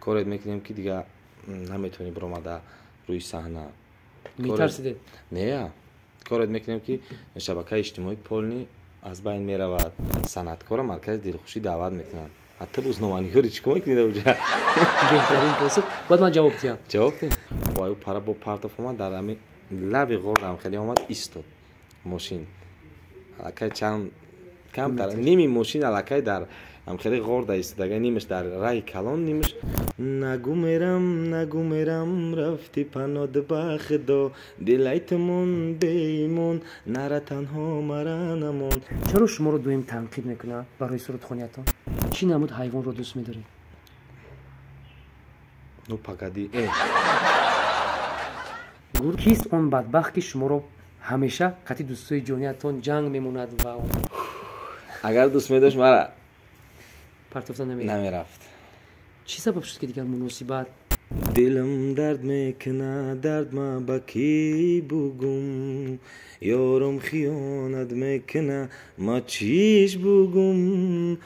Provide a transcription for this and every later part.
Корет мекунем, ки дига наметавонӣ биромада рӯи саҳна. Метарсидед? Не, корет мекунем, ки шабакаи иҷтимоӣ полный аз байн меравад. Санъаткора маркази дилхушӣ даъват мекунанд, а ту рӯзноманигорӣ, чӣ кор мекунӣ дар уҷа? Беҳтарин посух. Бояд ман ҷавоб диҳам? Ҷавоб диҳ. Ва ӯ пара бо партоф омад, дар ҳами лаби ғор хеле омад, истод мошин. Аллакай чанд камтар ними мошин аллакай дар ҳамхеле ғор да истодага, нимаш дар раҳи калон, нимаш. Нагу мерам, нагу мерам, рафти панод ба худо, дилайтмон беимон, нара танҳо мара намон. Чаро шуморо доим танқид мекунанд барои сурудхониятон? Чӣ намуд ҳайвонро дӯст медоред? Ну погоди, э. Гур. Кист он бадбахт, ки шуморо ҳамеша қати дӯстои ҷониятон ҷанг мемонад ва Агар дӯст медошт мара, партофта намерафт. Намерафт. Чӣ сабаб шуд, ки дигар муносибат? Дилам дард мекунад, дард ма ба кӣ бугум? Ёрам хиёнат мекуна, ма чиш бугум?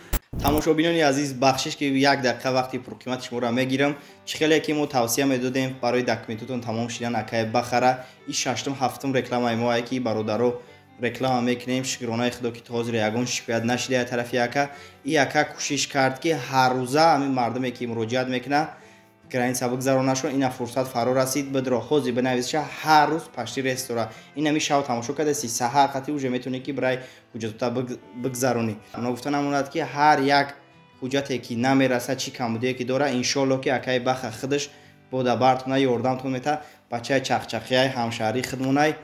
Тамошобинони азиз, бахшиш, ки як дақиқа вақти пурқимати шуморо мегирам. Чӣ хеле ки мо тавсия медодем барои документотон тамом шидан, акай бахара и шаштум, ҳафтум рекламаи мо, ки бародаро реклама мекунем. Шукронаи худо, ки то ҳозир ягон шикоят нашида тарафи ака. И ака кӯшиш кард, ки ҳаррӯза ҳамин мардуме, ки муроҷиат мекунад, граница бигзаронашон. Ина фурсат фаро расид, бидро ҳозир бинависша. Ҳар рӯз пашти рейс дора. Ин ҳами шав тамошо кадаси, саҳар қати уже метавонӣ, ки бирай ҳуҷҷатота бигзаронӣ. Ногуфта намонад, ки ҳар як ҳуҷҷате, ки намерасад, чӣ камбудие ки дора, иншоалло, ки акаи Баха худаш бо дабартона ёрдамтон мета. Бачаи чақчақияй, ҳамшаҳрии худмонай.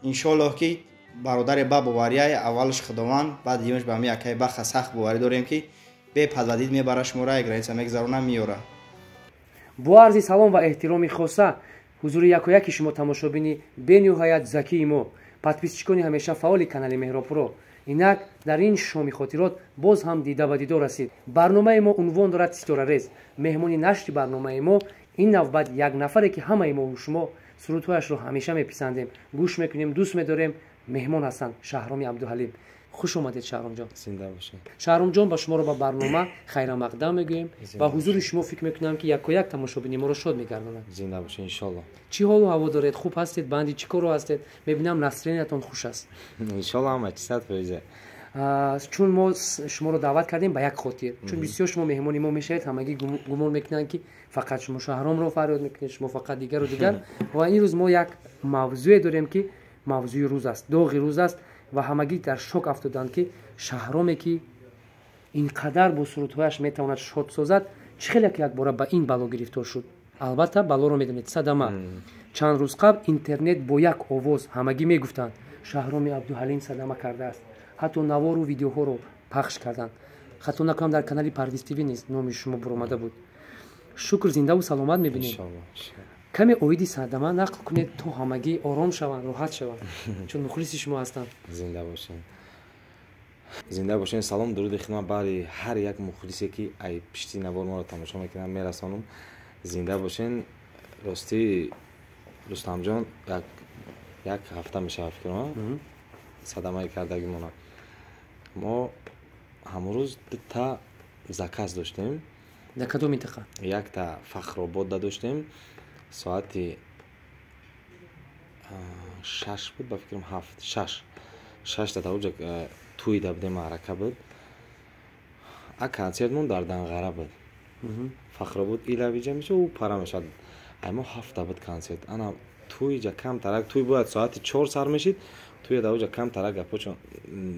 Иншоаллоҳ, ки бародаре ба боварияй, аввалаш Худованд, баъд димаш ба ҳами акаи Баха сахт боварӣ дорем, ки бепадвадид мебара шумора, граница мегзарона, меёра. Бо арзи салом ва эҳтироми хоса ҳузури якояки шумо, тамошобини бениҳоят закии мо, подписчикони ҳамеша фаъоли канали Меҳробпуро. Инак дар ин шоми хотирот боз ҳам дида ба дидор расид. Барномаи мо унвон дорад «Ситорарез». Меҳмони нашри барномаи мо ин навбат як нафаре, ки ҳамаи мову шумо сурудҳояшро ҳамеша меписандем, гӯш мекунем, дӯст медорем. Меҳмон ҳастанд Шаҳроми Абдуҳалим. Хуш омадед, Шаҳромҷон. Зинда бошед. Шаҳромҷон, ба шуморо ба барнома хайрамақдам мегӯем ва ҳузури шумо, фикр мекунам, ки якояк тамошобини моро шод мегардонад. Зинда бошед, иншолло. Чӣ ҳолу ҳаво доред? Хуб ҳастед? Банди чӣ коро ҳастед? Мебинам, настроениятон хуш аст. Иншолло, ҳама чи 100%. Чун мо шуморо даъват кардем ба як хотир, чун бисёр шумо меҳмони мо мешавед, ҳамагӣ гумон мекунанд, ки фақат шумо Шаҳромро фарёд мекунед, шумо фақат дигару дигар. Ва ин рӯз мо як мавзӯе дорем, ки мавзӯи рӯз аст, доғи рӯз аст ва ҳамагӣ дар шок афтоданд, ки Шаҳроме, ки ин қадар бо сурудҳояш метавонад шод созад, чӣ хеле ки якбора ба ин бало гирифтор шуд. Албатта, балоро медонед, садама. Чанд рӯз қабл интернет бо як овоз ҳамагӣ мегуфтанд: «Шаҳроми Абдуҳалим садама кардааст». Ҳатто навору видеоҳоро пахш карданд. Хато накунам, дар канали Парвиз ТВ низ номи шумо буромада буд. Шукр, зиндаву саломат мебинем. Каме оиди садама нақл кунед, то ҳамагӣ ором шаванд, роҳат шаванд, чун мухлиси шумо ҳастанд. Зинда бошед, зинда бошед. Салом, дуруди хидмат баъди ҳар як мухлисе, ки ай пишти навор моро тамошо мекунам, мерасонам. Зинда бошен. Ростӣ, Рустамҷон, як ҳафта мешавад, фикрам, садамаи кардагимона. Мо ҳамон рӯз дута заказ доштем. Дар кадом минтақа? Якта Фахрободда доштем, соати 6 буд, ба фикрам, ҳафт, шаш, шашта тавҷа тӯйда будем, маърака буд. А консертмон дар Данғара буд. Фахробод илавиҷа мешавад, ӯ пара мешавад. Ай мо 7-та буд консерт. Ана тӯйҷа камтарак, тӯй бояд соати 4 сар мешид, тӯя давҷа камтарак гапочон,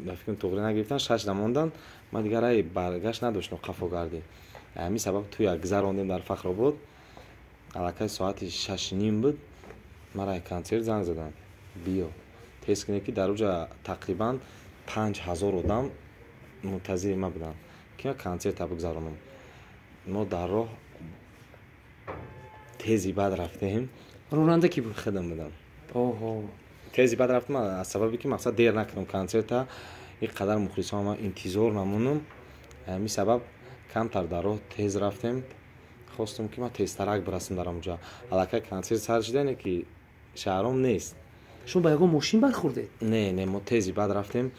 ба фикрам, туғри нагирифтан, 6-да мондан. Ман дигар рай баргашт надоштам, қафо гардӣ. Ҳамин сабаб тӯя гузарондем дар Фахробод. Аллакай соати 6:30 буд, мара консерт занг заданд: «Биё, тез кунед», ки дар уҷа тақрибан 5000 одам мунтазири ма буданд, ки ман консерта бигзаронам. Мо дар роҳ тези бад рафтем. Ронанда кӣ буд? Худам будам. Тези бад рафтем аз сабабе, ки мақсад дер накунам консерта, ин қадар мухлисон ма интизор намонам. Ҳамин сабаб камтар дар роҳ тез рафтем. Хостам, ки ман тезтарак бирасам дар онҷа. Аллакай консерт сар шидане, ки Шаҳром нест. Шумо ба ягон мошин бархӯрдед? Не, не, мо тези бад рафтем,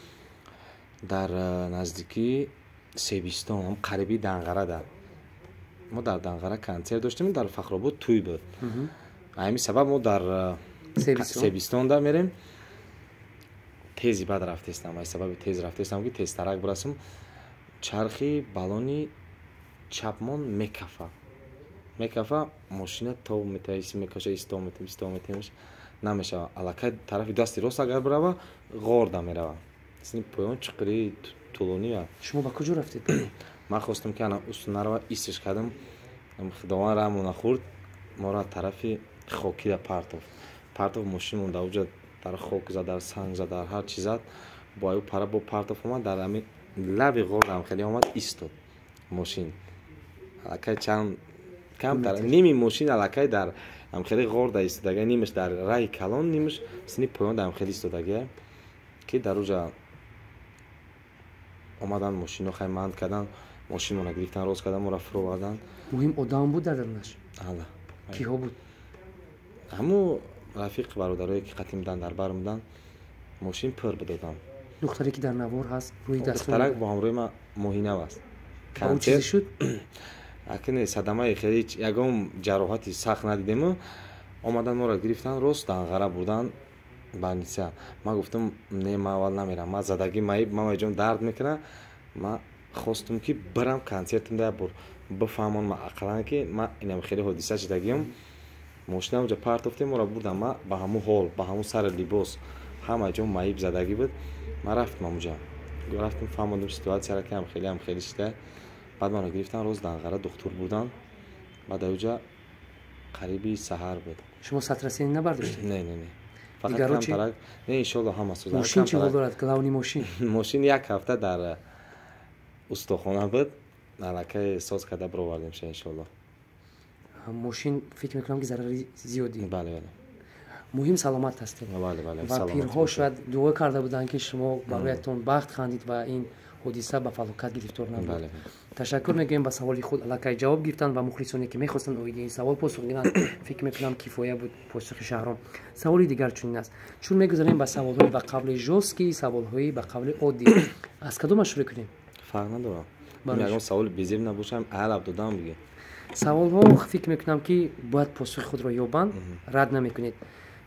дар наздикии Себистон, қариби Данғарада. Мо дар Данғара консерт доштем, дар Фахробод тӯй буд. Ҳамин сабаб мо дар Себистон да мерем. Тези бад рафтестам, ай сабаби тез рафтестам, ки тезтарак бирасам. Чархи балони чапмон мекафа, мекафа, мошина тов метаиси, мекаша, исто метем, исто метемш, намешава. Аллакай тарафи дасти рост агар бирава, ғорда мерава, сини поён чиқири тӯлония. Шумо ба куҷо рафтед? Ман хостам, ки ана усту нарава, истиш кардам. Худованд раҳму нахӯрд, моро тарафи хокида партов, партов. Мошинмон дар уҷа дар хок зад, дар санг зад, дар ҳар чи зад. Бо аю пара бо партов омад, дар ами лаби ғорам хеле омад, истод мошин. Аллакай чанд камтар, ними мошин аллакай дар ҳамхели ғорда истодага, нимаш дар раи калон, нимаш сини поён дар ҳамхели истодага, ки дар уҷа омадан мошино, хай манд кардан, мошинмона гирифтан, рост кардан, моро фуровардан. Муҳим, одам буд дар дарунаш? Ала. Киҳо буд? Ҳамун рафиқ, бародарое, ки қатим будан, дар бар будан. Мошин пур буд одам. Духтаре, ки дар навор ҳаст, рӯи духтарак бо ҳамроҳи ма моҳинав аст. Ӯ чизе шуд? Акне, садамаи хеле, ягон ҷароҳати сахт надидему. Омадан, моро гирифтан, рост Данғара бурдан, больница. Ман гуфтам: «Не, ман аввал намерам, ман задагӣ маиб, ман ҷон дард мекунам». Ман хостум, ки бирам консертам да, бур бифаҳмон ма ақаллан, ки ман инам хеле ҳодиса шидагиам. Мошина онҷа партофтем, моро бурдам. Ман ба ҳамун ҳол, ба ҳамун сари либос, ҳама ҷо маиб задагӣ буд. Ман рафтам ҳамунҷа, рафтам, фаҳмондам ситуатсияро, ки ҳам хеле, ҳам хеле шида. Баъд маро гирифтан, рост Данғара духтур бурдан. Баъд аюҷа қариби саҳар буд. Шумо сотрясение набардоштед? Не, не, не, фақат камтарак. Не, иншолло, ҳама сӯз. Мошин чӣ ҳол дорад, главный мошин? Мошин як ҳафта дар устохона буд, аллакай соз карда бировардемша, иншолло. Мошин, фикр мекунам, ки зарари зиёдӣ. Бале, бале. Муҳим, саломат ҳастед. Бале, бале. Ва пирҳо шояд дуо карда буданд, ки шумо бароятон бахт хандид ва ин ҳодиса ба фалокат гирифтор набуд. Ташаккур мегӯем. Ба саволи худ аллакай ҷавоб гирифтанд ва мухлисоне, ки мехостанд оиди ин савол посух гиранд, фикр мекунам, кифоя буд посухи Шаҳром. Саволи дигар чунин аст. Чун мегузарем ба саволҳои ба қавли жёсткий, саволҳои ба қавли оддӣ, аз кадомаш шурӯъ кунем? Фарқ надорам, ягон саволи безеб набошам, алаб додам биге. Саволҳо, фикр мекунам, ки бояд посухи худро ёбанд, рад намекунед.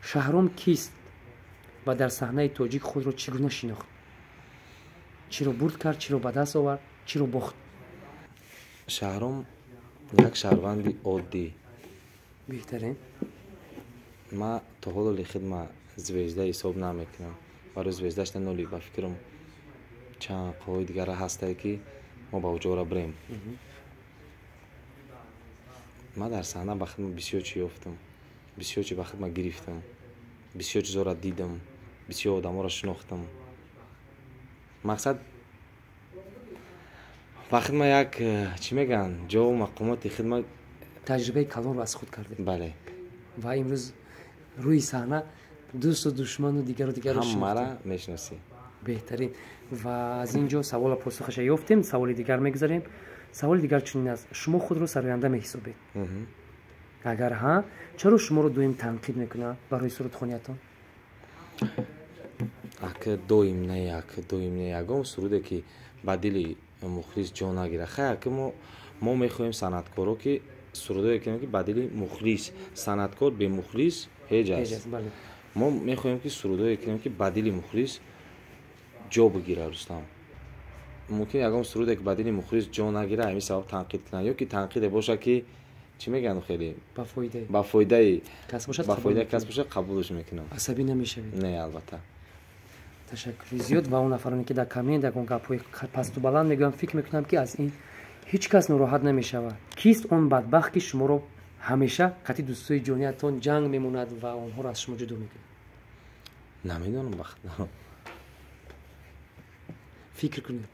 Шаҳром кист ва дар саҳнаи тоҷик худро чӣ гуна шинохт? Чиро бурд кард, чиро ба даст овард, чиро бохт? Шаҳром як шаҳрванди оддӣ. Беҳтарин. Ман то ҳоло хидма звезда ҳисоб намекунам. Барои звезда шуда ноли, ба фикрам, чанд қоҳои дигара ҳастае, ки мо ба уҷора бирем. Ман дар саҳна ба хидма бисёр чӣ ёфтам, бисёр чӣ ба хидма гирифтам, бисёр чизҳоро дидам, бисёр одамҳоро шинохтам. Мақсад, ба хидма як, чӣ мегӯянд, ҷову мақомоти хидма. Таҷрибаи калонро аз худ кардед. Бале. Ва имрӯз рӯи саҳна дӯсту душману дигару дигарро ҳамара мешиносӣ. Беҳтарин. Ва аз ин ҷо савола посухаша ёфтем. Саволи дигар мегузарем. Саволи дигар чунин аст: шумо худро сароянда меҳисобед? Агар ҳа, чаро шуморо доим танқид мекунанд барои сурудхониятон? Ака, доим не, як доим не, ягон суруде, ки ба дили мухлис ҷо нагирад. Хай, ака, мо мехоҳем, санъаткоро, ки сурудое кунем, ки ба дили мухлис. Санъаткор бемухлис ҳеҷ аст. Мо мехоҳем, ки сурудое кунем, ки ба дили мухлис ҷо бигирад. Рустам, мумкин ягон суруде, ки ба дили мухлис ҷо нагирад, ҳамин сабаб танқид кунанд, ё ки танқиде бошад, ки, чӣ мегӯянд, хеле ба фоидаи ба фоидаи кас бошад, қабулш мекунам. Асабӣ намешавед? Не, албатта. Ташаккури зиёд. Ва он нафароне, ки дар коммент ягон гапҳои пасту баланд мегӯянд, фикр мекунам, ки аз ин ҳеҷ кас нороҳат намешавад. Кист он бадбахт, ки шуморо ҳамеша қати дӯстои ҷониятон ҷанг мемонад ва онҳоро аз шумо ҷудо мекунад? Намедонам, бахт. Фикр кунед.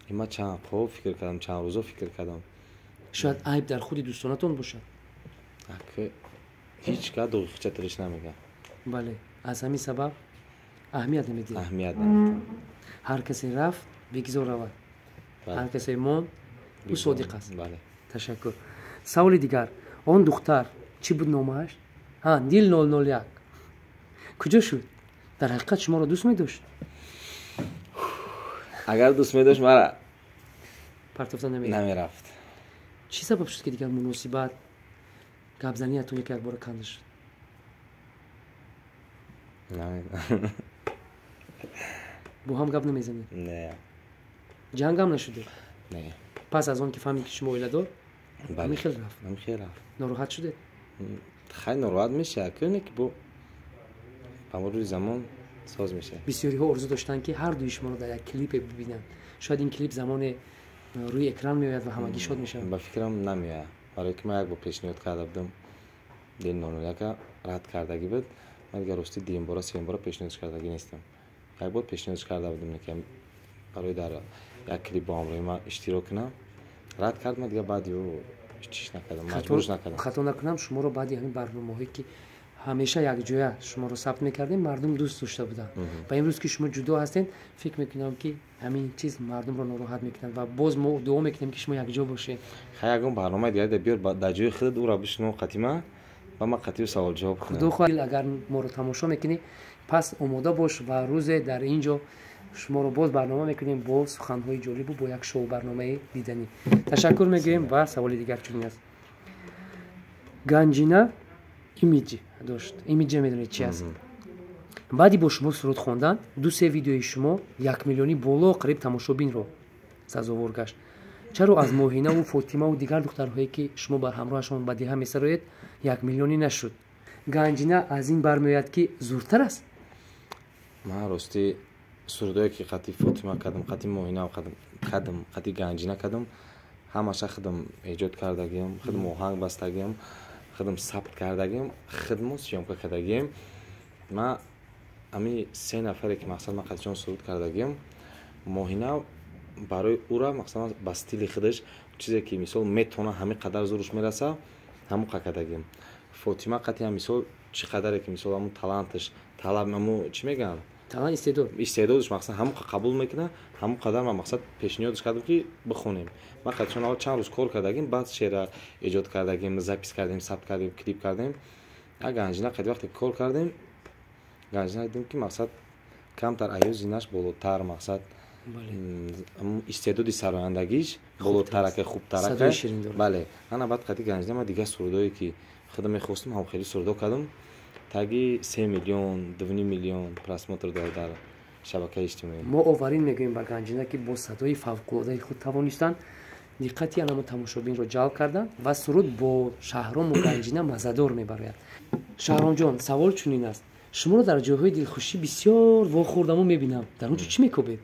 Ман чанд хоб фикр кардам, чанд рӯзо фикр кардам. Шояд айб дар худи дӯстонатон бошад. Ҳеҷ кас дуғихча тириш намегӯяд. Бале, аз ҳамин сабаб аҳамият намедиҳед. Аҳамият намедиҳам. Ҳар касе рафт, бигзор равад, ҳар касе монд, ӯ содиқ аст. Бале. Ташаккур. Саволи дигар: он духтар, чӣ буд номааш, ҳа, дил 001, куҷо шуд? Дар ҳақиқат шуморо дӯст медошт? Агар дӯст медошт, мара партофта намерафт. Намерафт. Чӣ сабаб шуд, ки дигар муносибат, гапзаниятон яке якбора канда шуд? Намедонам. Бо ҳам гап намезанед? Не. Ҷангам нашудед? Не. Пас аз он ки фаҳмид, ки шумо оиладор, ҳамин хел рафт? Ҳамин хел рафт. Нороҳат шудед? Хай, нороҳат мешавад, ки не, ки бо ба мурури замон соз мешавад. Бисёриҳо орзу доштанд, ки ҳар дуи шуморо дар як клипе бибинанд. Шояд ин клип замоне рӯи экран меояд ва ҳамагӣ шод мешаванд. Ба фикрам, намеояд, барое ки ман як бор пешниҳод карда будам, дил нонояка рад кардагӣ буд. Ман дигар, ростӣ, дуюмбора, сеюмбора пешниҳодш кардагӣ нестам. Як бор пешниҳодш карда будам, ки барои дар як клип бо ҳамроҳи ман иштирок кунам, рад кард. Ман дигар баъди ӯ чиш накардам, маҷбурш накардам. Хато накунам, шуморо баъди ҳамин барномаҳое, ки ҳамеша якҷоя шуморо сабт мекардем, мардум дӯст дошта буданд. Ва имрӯз, ки шумо ҷудо ҳастед, фикр мекунам, ки ҳамин чиз мардумро нороҳат мекунад ва боз мо дуо мекунем, ки шумо якҷо бошед. Хай, ягон барномаи дигаре да биёр, дар ҷои худат ӯра бишино қатима ва ман қатиу савол ҷавоб кунам. Худо хоҳад, агар моро тамошо мекунӣ, пас омода бош ва рӯзе дар ин ҷо шуморо боз барнома мекунем бо суханҳои ҷолибу бо як шоу барномаи диданӣ. Ташаккур мегӯем. Ва саволи дигар чунин аст: Ганҷина имиҷ дошт. Имиҷа медонед чи аст? Баъди бо шумо суруд хондан, ду-се видеои шумо 1 миллиони боло қариб тамошобинро сазовор гашт. Чаро аз Моҳинаву Фотимаву дигар духтарҳое, ки шумо бар ҳамроҳашон ба деҳа месароед, 1 миллионӣ нашуд? Ганҷина аз ин бармеояд, ки зуртар аст? Ман, ростӣ, сурудое ки қати Фотима кардам, қати Моҳина кардам, қати Ганҷина кардам, ҳамаша худам эҷод кардагиам, худам оҳанг бастагиам, худам сабт кардагиам, худмо съёмка кардагием. Ман ҳами се нафаре, ки мақсад ман қатишон суруд кардагиам, Моҳина, барои ӯра мақсад ба стили худаш, чизе ки мисол метавона, ҳамин қадар зуруш мераса, ҳамон қа кардагиам. Фотима қатъи ҳам мисол чӣ қадаре ки мисол ҳамун таланташ талаб, ҳамун чӣ мегӯянд? Талант, истеъдод. Истеъдодаш, мақсад, ҳамон қабул мекунад, ҳамон қадар ман, мақсад, пешниҳодаш кардам, ки бихонем. Ман қатишон аввал чанд рӯз кор кардагим, баъд шеъра эҷод кардагим, запись кардем, сабт кардем, клип кардем. А Ганҷина қади вақте кор кардем, Ганҷина дидем, ки мақсад камтар аё зинаш болотар, мақсад истеъдоди сарояндагиш болотарака, хубтарака. Бале, ана баъд қади Ганҷина ман дигар сурудое, ки худам мехостам, ҳам хеле сурудо кардам, таги 3 миллион, 2,5 миллион просмотр дорад дар шабакаи иҷтимоӣ. Мо оварин мегӯем ба Ганҷина, ки бо садои фавқулодаи худ тавонистанд диққати анамо тамошобинро ҷалб карданд ва суруд бо Шаҳрому Ганҷина мазадор мебарояд. Шаҳромҷон, савол чунин аст: шуморо дар ҷойҳои дилхушӣ бисёр вохӯрдаму мебинам. Дар он ҷо чӣ мекобед?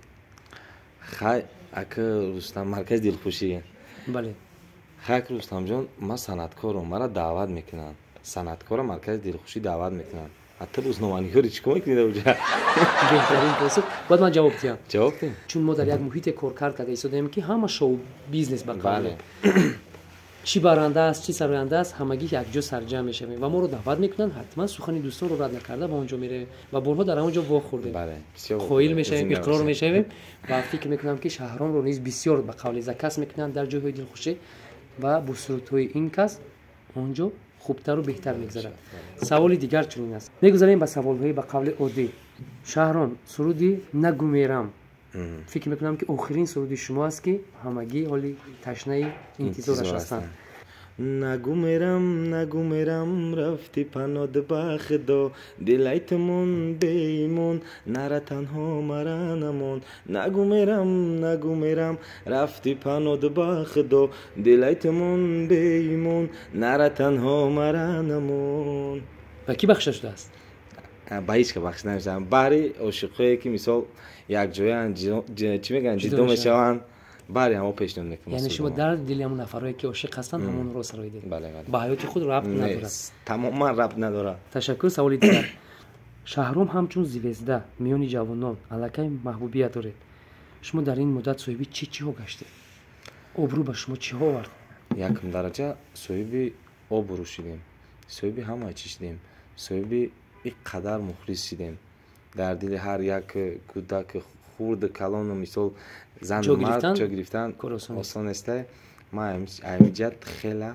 Хай, ака Рустам, маркази дилхушӣ? Бале. Хай, ака Рустамҷон, ман санъаткорам, маро даъват мекунанд. Санъаткора маркази дилхушӣ даъват мекунанд. Ҳатто рӯзноманигори чӣ кор мекунед оҷа? Беҳтарин посух. Бояд ман ҷавоб диҳам? Ҷавоб диҳ. Чун мо дар як муҳите коркард карда истодаем, ки ҳама шоу бизнес ба қавле, чӣ баранда аст, чӣ сароянда аст, ҳамагӣ якҷо сарҷамъ мешавем ва моро даъват мекунанд. Ҳатман сухани дӯстонро рад накарда, ба он ҷо меравем ва борҳо дар он ҷо вохӯрдем. Қоил мешавем, иқрор мешавем ва фикр мекунам, ки Шаҳромро низ бисёр ба қавли заказ мекунанд дар ҷойҳои дилхушӣ ва бо сурудҳои ин кас он ҷо хубтару беҳтар мегузарад. Саволи дигар чунин аст. Мегузарем ба саволҳои ба қавли оддӣ. Шаҳром, суруди «Нагумерам», фикр мекунам, ки охирин суруди шумо аст, ки ҳамагӣ ҳоли ташнаи интизораш ҳастанд. Нагумерам, нагумерам, рафти панод ба худо, дилайтмон беимон, нара танҳо мара намон. Нагумерам, нагумерам, рафти панод ба худо, дилайтмон беимон, нара танҳо мара намон. Ба кӣ бахшида шудааст? Ба ҳеҷ ка бахшида намешаванд. Баҳри ошиқое, ки мисол якҷоянд, чӣ мегӯянд, ҷиддо мешаванд, баъди ҳамо пешниҳод мекунам. Яъне шумо дар дили ҳамон нафарое, ки ошиқ ҳастанд, ҳамонро сароидед? Ба ҳаёти худ рабт надорад? Тамоман рабт надорад. Ташаккур. Саволи дигар: Шаҳром, ҳамчун звезда миёни ҷавонон аллакай маҳбубият доред. Шумо дар ин муддат соҳиби чӣ чиҳо гаштед? Обрӯ ба шумо чиҳо овард? Якум дараҷа соҳиби обрӯ шудем, соҳиби ҳама чӣ шудем, соҳиби ин қадар мухлис шудем. Дар дили ҳар як кӯдак, хурду калону мисол зану мард ҷо гирифтан осон неста. Ман ами ҷиҳат хела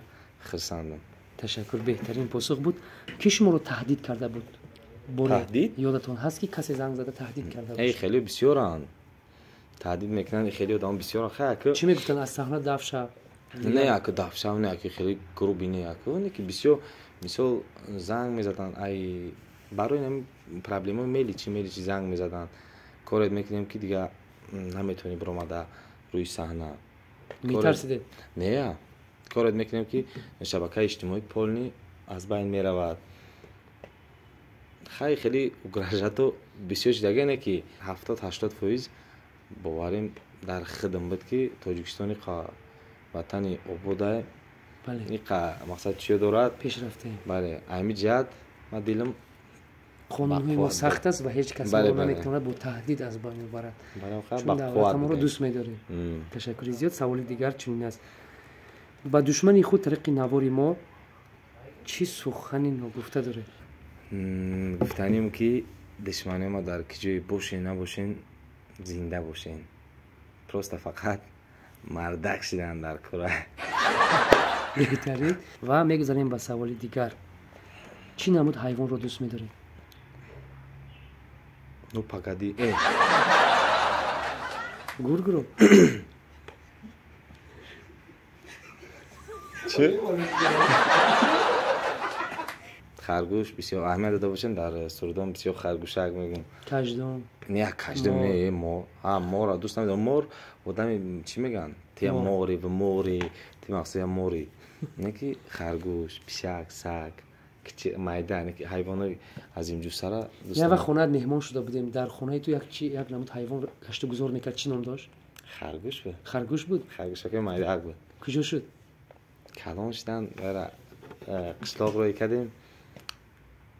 хурсандам. Ташаккур, беҳтарин посух буд. Кӣ шуморо таҳдид карда буд? Таҳдид? Ёдатон ҳаст, ки касе занг зада таҳдид карда? Эй, хеле бисёранд, таҳдид мекунанд, хеле одам бисёранд. Хай. Чӣ мегуфтанд? Аз саҳна даф шав? Не аку дафшав, не аку хеле груби, не аку, не ки бисёр мисол занг мезаданд, ай барои ҳамин проблемаи меличи занг мезаданд. Корет мекунем ки дига наметавонӣ биромада рӯи саҳна. Метарсидед? Не, корет мекунем ки шабакаи иҷтимоӣ полни аз байн меравад. Хай хеле угрожато бисёр шудагине не ки 70-80% боварим дар хидм буд ки Тоҷикистони ватани ободай, иқа мақсад чиё дорад, пешрафта. Бале, ҳамин ҷиҳат ман дилам қонунҳои мо сахт аст ва ҳеҷ кас моро наметавонад бо таҳдид аз байн бибарад. Чун давлатамонро дӯст медорем. Ташаккури зиёд. Саволи дигар чунин аст: ба душмани худ тариқи навори мо чӣ сухани ногуфта доред? Гуфтаним ки душманои ма дар ки ҷое бошен набошен, зинда бошен. Просто фақат мардак шидан дар кора. Беҳтарин. Ва мегузарем ба саволи дигар. Чӣ намуд ҳайвонро дӯст медоред? Ну погоди. Гургро? Чӣ? Харгӯш бисёр аҳамият дода бошем, дар сурудон бисёр харгӯшак мегӯм. Каждом. Не, каждом не, мор. Ҳа, морро дӯст намедорам. Мор одами чӣ мегӯянд? Тия мори ва мори, ти мақсад мори. Не ки харгӯш, пишак, саг, майда, не ки ҳайвонои азимҷуссара дӯст. Як вақт хонаат меҳмон шуда будем. Дар хонаи ту як чи як намуд ҳайвон гашту гузор мекард. Чӣ ном дошт? Харгӯш буд. Харгӯш буд? Харгӯшаки майдаак буд. Куҷо шуд? Калон шудан, вара қишлоқ рӯй кардем.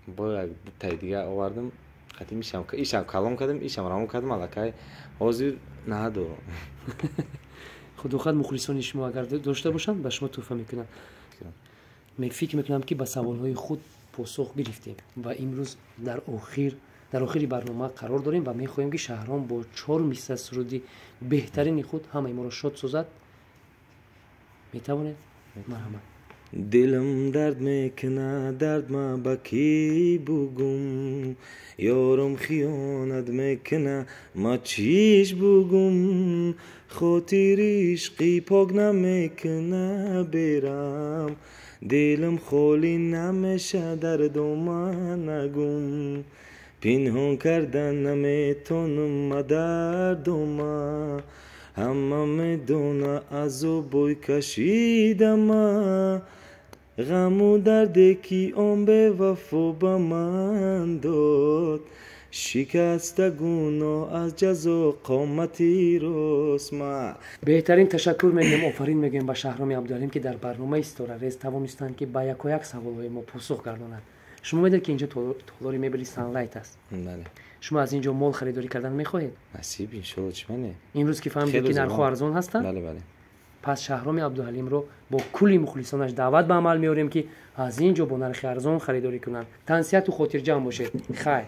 Бо як дутаи дига овардам. Қатим ишам калон кардам, ишам равон кардам, аллакай ҳозир надорам. Худо хоҳад мухлисони шумо агар дошта бошанд, ба шумо тӯҳфа мекунанд. Фикр мекунам ки ба саволҳои худ посух гирифтем ва имрӯз дар охири барнома қарор дорем ва мехоҳем ки Шаҳром бо 4 мисра суруди беҳтарини худ ҳамаи моро шод созад. Метавонед? Марҳамат. Дилам дард мекунад, дард ма ба кӣ бугум, ёрам хиёнат мекунад, ма чиш бугум, хотири ишқи пок намекунад берам, дилам холӣ намеша, дардома нагум, пинҳон кардан наметонам ма дардома, ҳама медона азобой кашидама, ғаму дарде ки он бевафо ба ман дод, шикаста гуноҳ аз ҷазо қомати ростма. Беҳтарин ташаккур мегӯем, офарин мегӯем ба Шаҳроми Абдуҳалим ки дар барномаи Ситорарез тавонистанд ки ба якояк саволҳои мо посух гардонанд. Шумо медонед ки инҷо толори мебели Санлайт аст. Бале. Шумо аз инҷо мол харидорӣ кардан мехоҳед? Насиб, иншоалло, чӣ мане? Имрӯз ки фаҳмидед ки нархҳо арзон ҳастанд? Бале, бале. Пас Шаҳроми Абдуҳалимро бо кулли мухлисонаш даъват ба амал меорем ки аз ин ҷо бо нархи арзон харидорӣ кунанд. Тансиҳату хотирҷамъ бошед. Хайр.